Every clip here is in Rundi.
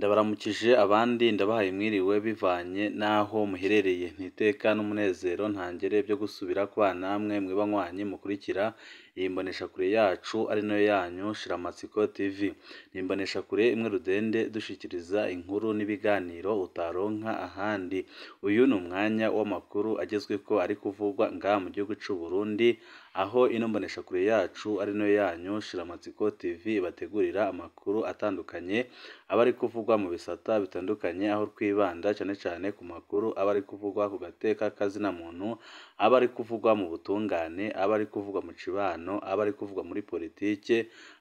Ndabaramukije abandi ndabahaye mwiriwe bivanye n'aho muherereye, nti iteka n'umunezero ntangere byo gusubira kubana namwe mwe banywanyi mukurikira iyi mboneshakure yacu ari nayo yanyu Shiramatsiko TV. Ni imboneshakure imwe rudende dushikiriza inkuru n'ibiganiro utaronka ahandi. Uyu ni umwanya w'amakuru agezweko ari kuvugwa ngaha mu gihugu c'u Burundi, aho ino mboneshakure yacu ari nayo yanyu Shiramatsiko TV ibategurira amakuru atandukanye aba ari kuvugwa mu bisata bitandukanye, aho twibanda cane cane ku makuru aba ari kuvugwa ku gateka kazina muntu, aba ari kuvugwa mu butungane, aba ari kuvugwa mu cibano, aba ari kuvugwa muri politike,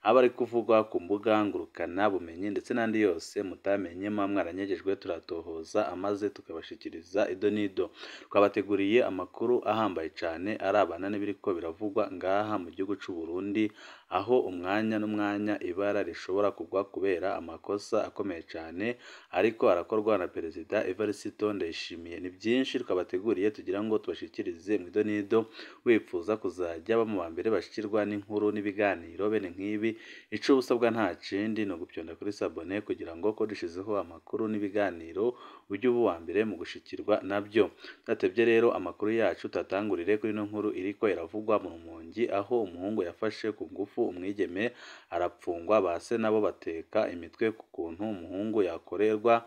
aba ari kuvugwa ku mbuga ngurukana bumenyi ndetse n'andi yose mutamenye muba mwaranyegejwe, turatohoza amaze tukabashikiriza ido n'ido. Twabateguriye amakuru ahambaye cane arabana n'ibiriko biravugwa ngaha mu gihugu c'u Burundi, aho umwanya n'umwanya ibara rishobora kugwa kubera amakosa akomeye cane ariko arakorwa na Perezida Evariste Ndayishimiye. Ni byinshi twabateguriye tugira ngo tubashikirize mu ido n'ido, wipfuza kuzajya ba mu ba mbere bashikirwa n'inkuru n'ibiganiro bene nk'ibi, ico uba usabwa nta kindi ni ugupyonda kuri sabone kugira ngo ko dushizeho amakuru n'ibiganiro ujye uba uwa mbere mu gushikirwa nabyo. Tudatevye rero amakuru yacu tuyatangurire kuri ino nkuru iriko iravugwa mu Rumonge, aho umuhungu yafashe ku ngufu umwigeme arapfungwa, ba se nabo bateka imitwe ku kuntu umuhungu yakorerwa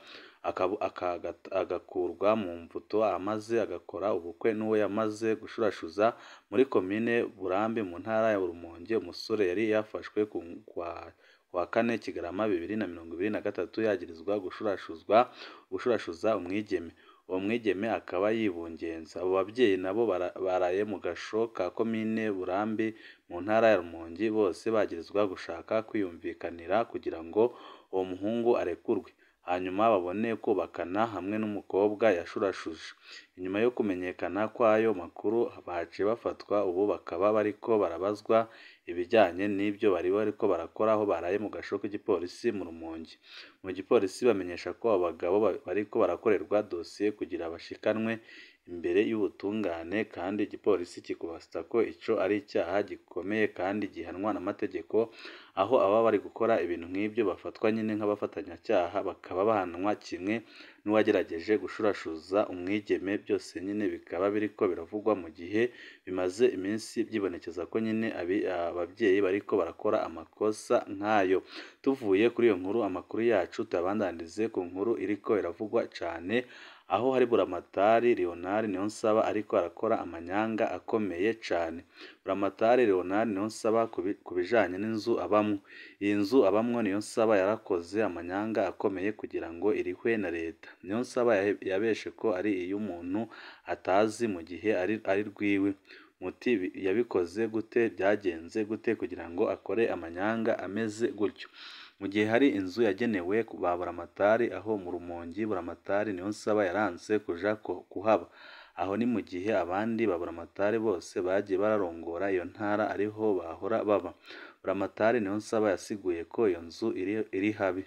agakurwa mu mvuto amaze agakora ubukwe n'uwo yamaze gushurashuza muri komine Burambi mu ntara ya Rumonge. Umusore yari yafashwe kuwa kane Kigarama 2023 yagirizwa gushurashuza umwigeme, uwo mwigeme akaba yibungenze. Abo bavyeyi nabo baraye mu gasho ka komine Burambi mu ntara ya Rumonge, bose bagirizwa gushaka kwiyumvikanira kugira ngo uwo muhungu arekurwe, hanyuma babone kubakana hamwe n'umukobwa yashurashuje. Inyuma yo kumenyekana kw'ayo makuru baciye bafatwa, ubu bakaba bariko barabazwa ibijanye n'ivyo bari bariko barakora aho baraye mu gasho k'igipolisi mu Rumonge. Mu gipolisi bamenyesha ko abo bagabo bariko barakorerwa dosiye kugira bashikanwe imbere y'ubutungane, kandi igipolisi kikubasita ko ico ari icaha gikomeye kandi gihanwa n'amategeko, aho ababa bari gukora ibintu nk'ivyo bafatwa nyene nk'abafatanyacyaha bakaba bahanwa kimwe n'uwagerageje gushurashuza umwigeme. Byose nyene bikaba biriko biravugwa mu gihe bimaze iminsi vyibonekeza ko nyene abavyeyi bariko barakora amakosa nk'ayo. Tuvuye kuri iyo nkuru, amakuru yacu tuyabandanize ku nkuru iriko iravugwa cane, aho hari Buramatari Leonard Niyonsaba ariko arakora amanyanga akomeye cane. Buramatari Leonard Niyonsaba ku bijanye n'inzu abamwo. Iyi nzu abamwo Niyonsaba yarakoze amanyanga akomeye kugira ngo irihwe na leta. Niyonsaba yabeshe ko ari iy'umuntu atazi mu gihe ari rwiwe. Muti yabikoze gute, byagenze gute kugira ngo akore amanyanga ameze gutyo? Mu gihe hari inzu yagenewe ba Buramatari aho mu Rumonge, Buramatari Niyonsaba yaranse kuja kuhaba. Aho ni mu gihe abandi ba Buramatari bose bagiye bararongora iyo ntara ariho bahora baba. Buramatari Niyonsaba yasiguye ko iyo nzu iri habi.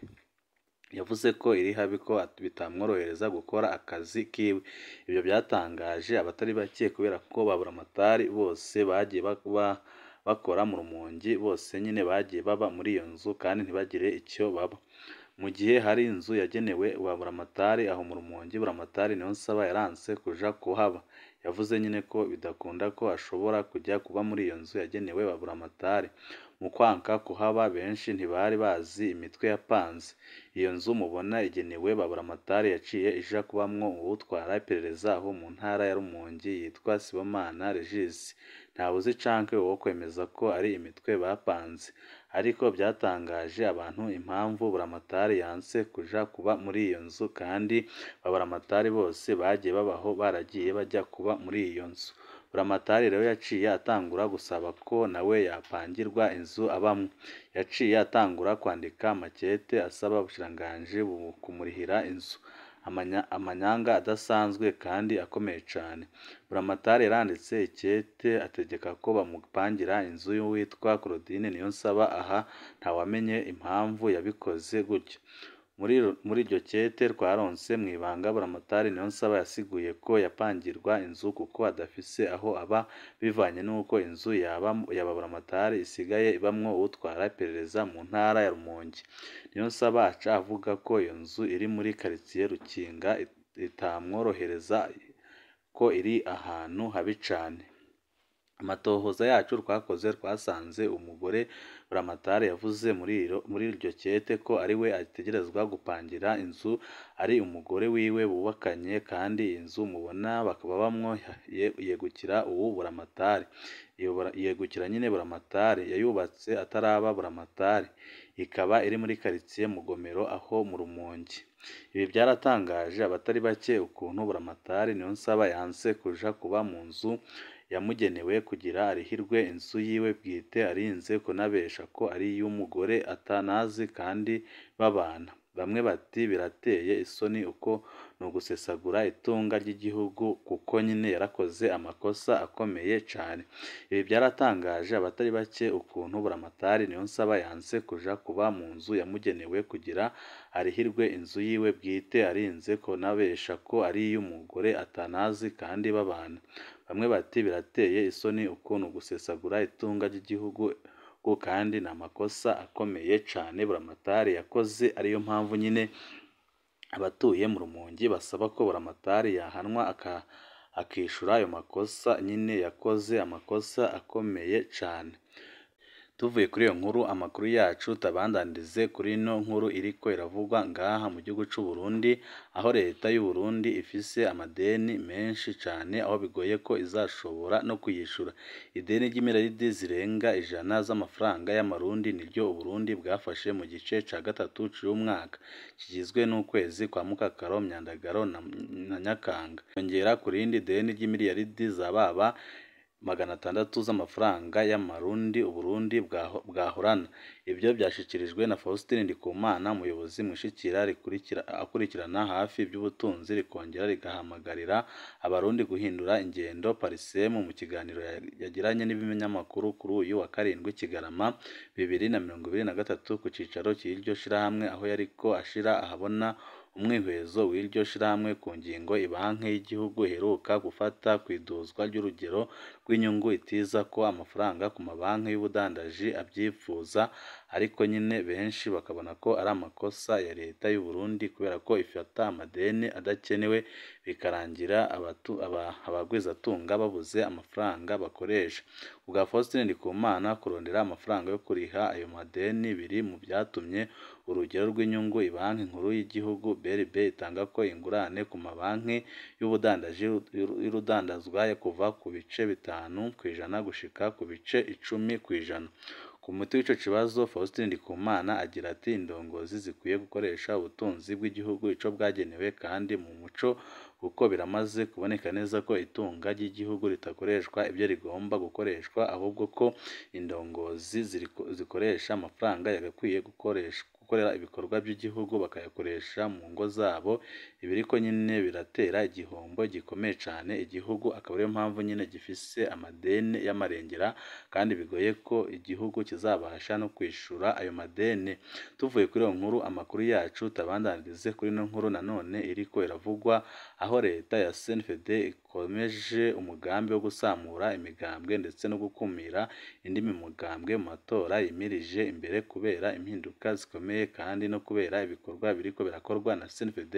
Yavuze ko iri habi ko bitamworohereza gukora akazi kiwe. Ibyo byatangaje abatari bake kubera ko ba Buramatari bose bagiye bakora mu Rumonge, bose nyine bagiye baba muri iyo nzu kandi ntibagire icyo baba. Mu gihe hari inzu yagenewe ba Buramatari aho mu Rumonge, Buramatari Niyonsaba yaranse kuja kuhaba. Yavuze nyine ko bidakunda ko ashobora kujya kuba muri iyo nzu yagenewe ba Buramatari. Mu kwanka kuhaba benshi ntibari bazi imitwe yapanze. Iyo nzu mubona igenewe ba Buramatari yaciye ija kubamwo uwutwara iperereza aho mu ntara ya Rumonge yitwa Sibomana Regis. Ntawuzi canke uwo kwemeza ko ari imitwe bapanze, ariko byatangaje abantu impamvu Buramatari yanse kuja kuba muri iyo nzu, kandi ba Buramatari bose bagiye babaho baragiye bajya kuba muri iyo nzu. Buramatari rero yaciye atangura gusaba ko nawe yapangirwa inzu abamwo. Yaciye atangura kwandika makete asaba ubushikiranganji kumurihira inzu. Amanyanga adasanzwe kandi akomeye cane. Buramatari yaranditse ikete ategeka ko bamupangira inzu y'uwitwa Claudine Niyonsaba, aha ntawamenye impamvu yabikoze gutyo. Muri iryo kete twaronse mw'ibanga, Buramatari Niyonsaba yasiguye ko yapangirwa inzu kuko adafise aho aba, bivanye n'uko inzu yaba Buramatari isigaye ibamwo uwutwara iperereza mu ntara ya Rumonge. Niyonsaba aca avuga ko iyo nzu iri muri karitiye Rukinga itamworohereza, ko iri ahantu habi cane. Amatohoza yacu twakoze twasanze umugore Buramatari yavuze muri iryo kete ko ariwe ategerezwa gupangira inzu ari umugore wiwe bubakanye, kandi inzu mubona babamwo yegukira uwu Buramatari, yegukira nyine Buramatari yayubatse ataraba Buramatari, ikaba iri muri karitiye Mugomero aho mu Rumonge. Ibi byaratangaje abatari bake ukuntu Buramatari Niyonsaba yanse kuja kuba mu nzu yamugenewe kugira arihirwe inzu yiwe bwite, arinze kunabesha ko ari iy'umugore atanazi kandi babana. Bamwe bati birateye isoni uko ni ugusesagura itunga ry'igihugu, kuko nyine yarakoze amakosa akomeye cane. Ibi byaratangaje abatari bake ukuntu Buramatari Niyonsaba yanse kuja kuba mu nzu yamugenewe kugira arihirwe inzu yiwe bwite, arinze kunabesha ko ari iy'umugore atanazi kandi babana. Bamwe bati birateye isoni uko ni ugusesagura itunga ry'igihugu, kandi ni amakosa akomeye cane Buramatari yakoze, ariyo mpamvu nyine abatuye mu Rumonge basaba ko Buramatari yahanwa akishura ayo makosa nyine yakoze, amakosa akomeye cane. Tuvuye kuri iyo nkuru, amakuru yacu tabandanirize kuri ino nkuru iriko iravugwa ngaha mu gihugu c'u Burundi, aho leta y'u Burundi ifise amadeni menshi cane, aho bigoye ko izashobora no kuyishura. Ideni ry'imiriyaridi zirenga 100 z'amafaranga y'amarundi niryo Uburundi bwafashe mu gice ca gatatu c'umwaka, kigizwe n'ukwezi kwa Mukakaro, Myandagaro na Nyakanga. Yongera ku rindi deni ry'imiriyaridi zababa 600 z'amafaranga y'amarundi Uburundi bwahorana. Ibyo byashikirijwe na Faustin Ndikumana, umuyobozi mw'ishikira akurikirana hafi iby'ubutunzi, rikongera rigahamagarira abarundi guhindura ingendo Parisemu. Mu kiganiro yagiranye n'ibinyamakuru kuri uyu wa karindwi Kigarama 2023 ku cicaro cy'iryo shirahamwe, aho yariko ashira ahabona umwihwezo w'iryo shirahamwe ku ngingo ibanki y'igihugu iheruka gufata kw'iduzwa ry'urugero rw'inyungu itiza ko amafaranga ku mabanki y'ubudandaji abyipfuza, ariko nyine benshi bakabona ko ari amakosa ya leta y'u Burundi kubera ko ifata amadeni adakenewe, bikarangira abagwizatunga babuze amafaranga bakoresha. Kubwa Faustin Ndikumana, kurondera amafaranga yo kuriha ayo madeni biri mu byatumye urugero rw'inyungu ibanki nkuru y'igihugu BRB itanga ko ingurane ku mabanki y'ubudandaji y'urudandazwa kuva ku bice 5% gushika ku bice 10%. Ku muti w'ico kibazo, Faustin Ndikumana agira ati indongozi zikwiye gukoresha ubutunzi bw'igihugu ico bwagenewe kandi mu muco, kuko biramaze kuboneka neza ko itunga ry'igihugu ritakoreshwa ibyo rigomba gukoreshwa, ahubwo ko indongozi zikoresha amafaranga yagakwiye gukorera ibikorwa by'igihugu bakayakoresha mu ngo zabo. Ibi ariko nyine biratera igihombo gikomeye cane igihugu, akaba ariyo mpamvu nyine gifise amadeni y'amarengera, kandi bigoye ko igihugu kizabasha no kwishura ayo madeni. Tuvuye kuri iyo nkuru, amakuru yacu tabandanirize kuri ino nkuru nanone iriko iravugwa, aho leta ya CNFD ikomeje umugambi wo gusamura imigambwe ndetse no gukumira indi migambwe mu matora yimirije imbere kubera impinduka zikomeye, kandi no kubera ibikorwa biriko birakorwa na CNFD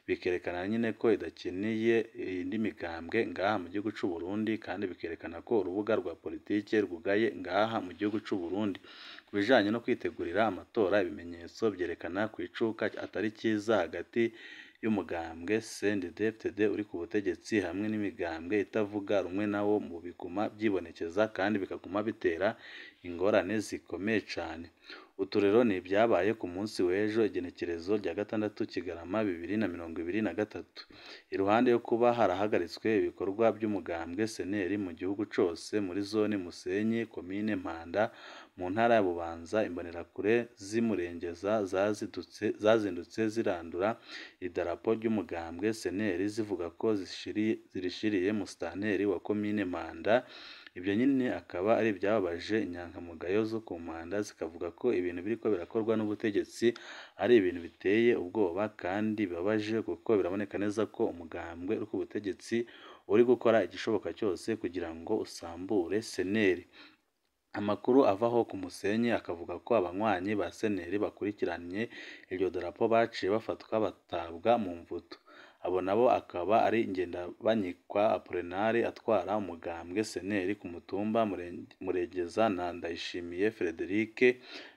bikerekana nyine ko idakeneye indi migambwe ngaha mu gihugu c'u Burundi, kandi bikerekana ko urubuga rwa politike rwugaye ngaha mu gihugu c'u Burundi. Ku bijanye no kwitegurira amatora, ibimenyetso vyerekana kw'icuka atari ciza hagati y'umugambwe CNDD-FDD uri ku butegetsi hamwe n'imigambwe itavuga rumwe nawo mu biguma vyibonekeza, kandi bikaguma bitera ingorane zikomeye cane. Utu rero ni ibyabaye ku munsi w'ejo, igenekerezo rya 6 Kigarama 2023. Iruhande yo kuba harahagaritswe ibikorwa by'umugambwe CNL mu gihugu cose, muri zone Musenyi, komine Mpanda, mu ntara ya Bubanza, imbonerakure z'Imurengeza zazindutse zirandura idarapo ry'umugambwe CNL, zivuga ko zirishiriye musitanteri wa komine Mpanda. Ibyo nyine akaba ari ibyababaje inyankamugayo zo ku mpanda, zikavuga ko ibintu biriko birakorwa n'ubutegetsi ari ibintu biteye ubwoba kandi bibabaje, kuko biraboneka neza ko umugambwe uri ku butegetsi uri gukora igishoboka cyose kugira ngo usambure CNL. Amakuru avaho ku Musenyi akavuga ko abanywanyi ba CNL bakurikiranye iryo darapo baciye bafatwa batabwa mu mvuto. Abo nabo akaba ari Ngendabanyikwa Apollinaire atwara umugambwe CNL ku mutumba Muregeza na Ndayishimiye Frederic,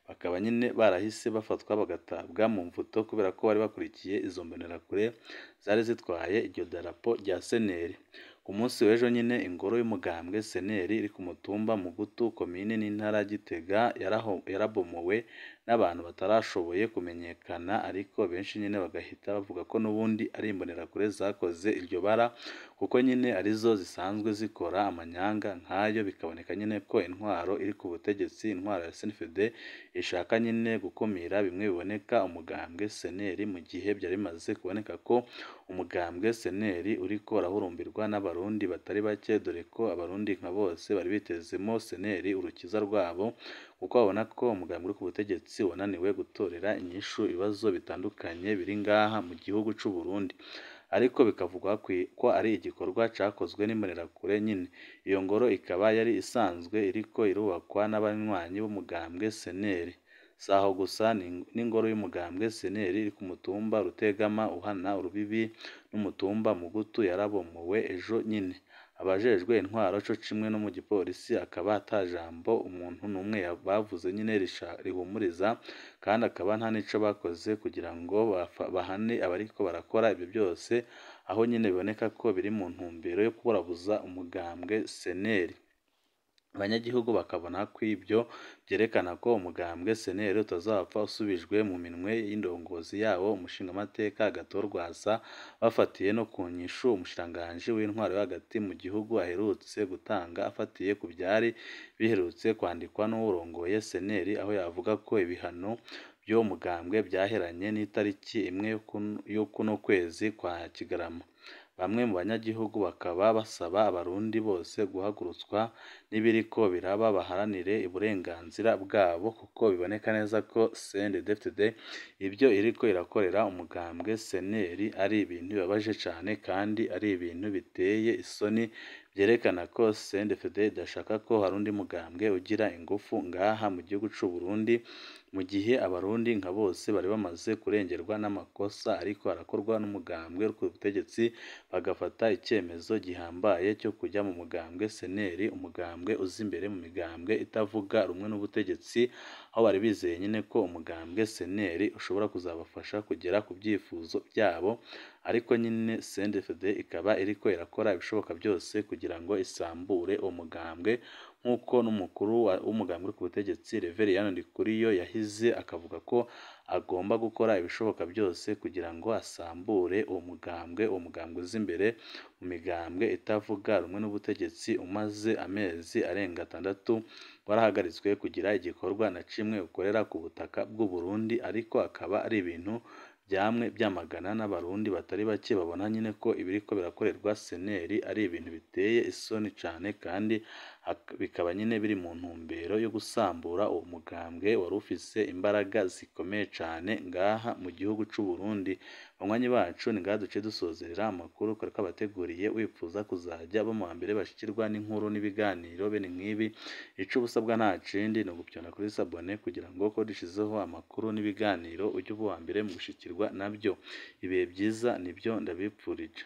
bakaba nyine barahise bafatwa bagatabwa mu mvuto kubera ko bari bakurikiye izo mbonerakure zari zitwaye iryo darapo rya CNL. Ku munsi w'ejo nyine ingoro y'umugambwe CNL iri ku mutumba Mugutu, komine n'intara ya Gitega yarabomowe n'abantu batarashoboye kumenyekana, ariko benshi nyine bagahita bavuga ko n'ubundi ari imbonerakure zakoze iryo bara, kuko nyine arizo zisanzwe zikora amanyanga nk'ayo. Bikaboneka nyine ko intwaro iri ku butegetsi, intwaro ya CNFD, ishaka nyine gukumira bimwe biboneka umugambwe CNL, mu gihe byari bimaze kuboneka ko umugambwe CNL uriko urahurumbirwa n'abarundi batari bake, dore ko abarundi nka bose bari bitezemo CNL urukiza rwabo, kuko babona ko umugambwe uri ku butegetsi wananiwe gutorera inyishu ibibazo bitandukanye biri ngaha mu gihugu c'u Burundi. Ariko bikavugwa ko ari igikorwa cakozwe n'imbonerakure nyine. Iyo ngoro ikaba yari isanzwe iriko irubakwa n'abanywanyi b'umugambwe CNL. Si aho gusa, n'ingoro y'umugambwe CNL iri ku mutumba Rutegama uhana urubibi n'umutumba Mugutu yarabomowe ejo nyine. Abajejwe intwaro co kimwe no mu gipolisi akaba ata jambo umuntu n'umwe bavuze nyine rihumuriza, kandi akaba nta n'ico bakoze kugira ngo bahane abariko barakora ibyo byose, aho nyine biboneka ko biri mu ntumbero yo kuburabuza umugambwe CNL. Abanyagihugu bakabona ko ibyo byerekana ko umugambwe CNL utazapfa usubijwe mu minwe y'indongozi yawo umushingamateka Agathon Rwasa, bafatiye no ku nyishu umushikiranganji w'intwaro yo hagati mu gihugu aherutse gutanga afatiye ku byari biherutse kwandikwa n'uwurongoye CNL, aho yavuga ko ibihano by'uwo mugambwe byaheranye n'itariki imwe yo kuno kwezi kwa Kigarama. Bamwe mu banyagihugu bakaba basaba abarundi bose guhagurutswa n'ibiriko biraba baharanire uburenganzira bwabo, kuko biboneka neza ko CNDD-FDD ibyo iriko irakorera umugambwe CNL ari ibintu bibabaje cane kandi ari ibintu biteye isoni, byerekana ko CNDD-FDD idashaka ko hari undi mugambwe ugira ingufu ngaha mu gihugu c'u Burundi, mu gihe abarundi nka bose bari bamaze kurengerwa n'amakosa ariko arakorwa n'umugambwe uri ku butegetsi, bagafata icyemezo gihambaye cyo kujya mu mugambwe CNL, umugambwe uza imbere mu migambwe itavuga rumwe n'ubutegetsi, aho bari bizeye nyine ko umugambwe CNL ushobora kuzabafasha kugera ku byifuzo byabo, ariko nyine CNDD-FDD ikaba iriko irakora ibishoboka byose kugira ngo isambure uwo mugambwe, nk'uko n'umukuru w'umugambwe uri ku butegetsi Reverien Ndikuriyo yahize akavuga ko agomba gukora ibishoboka byose kugira ngo asambure uwo mugambwe, uwo mugambwe uza imbere mu migambwe itavuga rumwe n'ubutegetsi, umaze amezi arenga 6 warahagaritswe kugira igikorwa na kimwe ukorera ku butaka bw'u Burundi, ariko akaba ari ibintu byamwe byamagana n'abarundi batari bake babona nyine ko ibiriko birakorerwa CNL ari ibintu biteye isoni cane, kandi bikaba nyine biri mu ntumbero yo gusambura uwo mugambwe wari ufise imbaraga zikomeye cane ngaha mu gihugu c'u Burundi. Banywanyi bacu, ni ngaha duce dusozerera amakuru twari twabateguriye. Wipfuza kuzajya bo mu mbere bashikirwa n'inkuru n'ibiganiro bene nk'ibi, ico ubusabwa nta kindi ni ugupyona kuri sabone kugira ngo ko dushizeho amakuru n'ibiganiro ujye uba uwa mbere mu gushikirwa nabyo. Ibihe byiza nibyo ndabipfurije.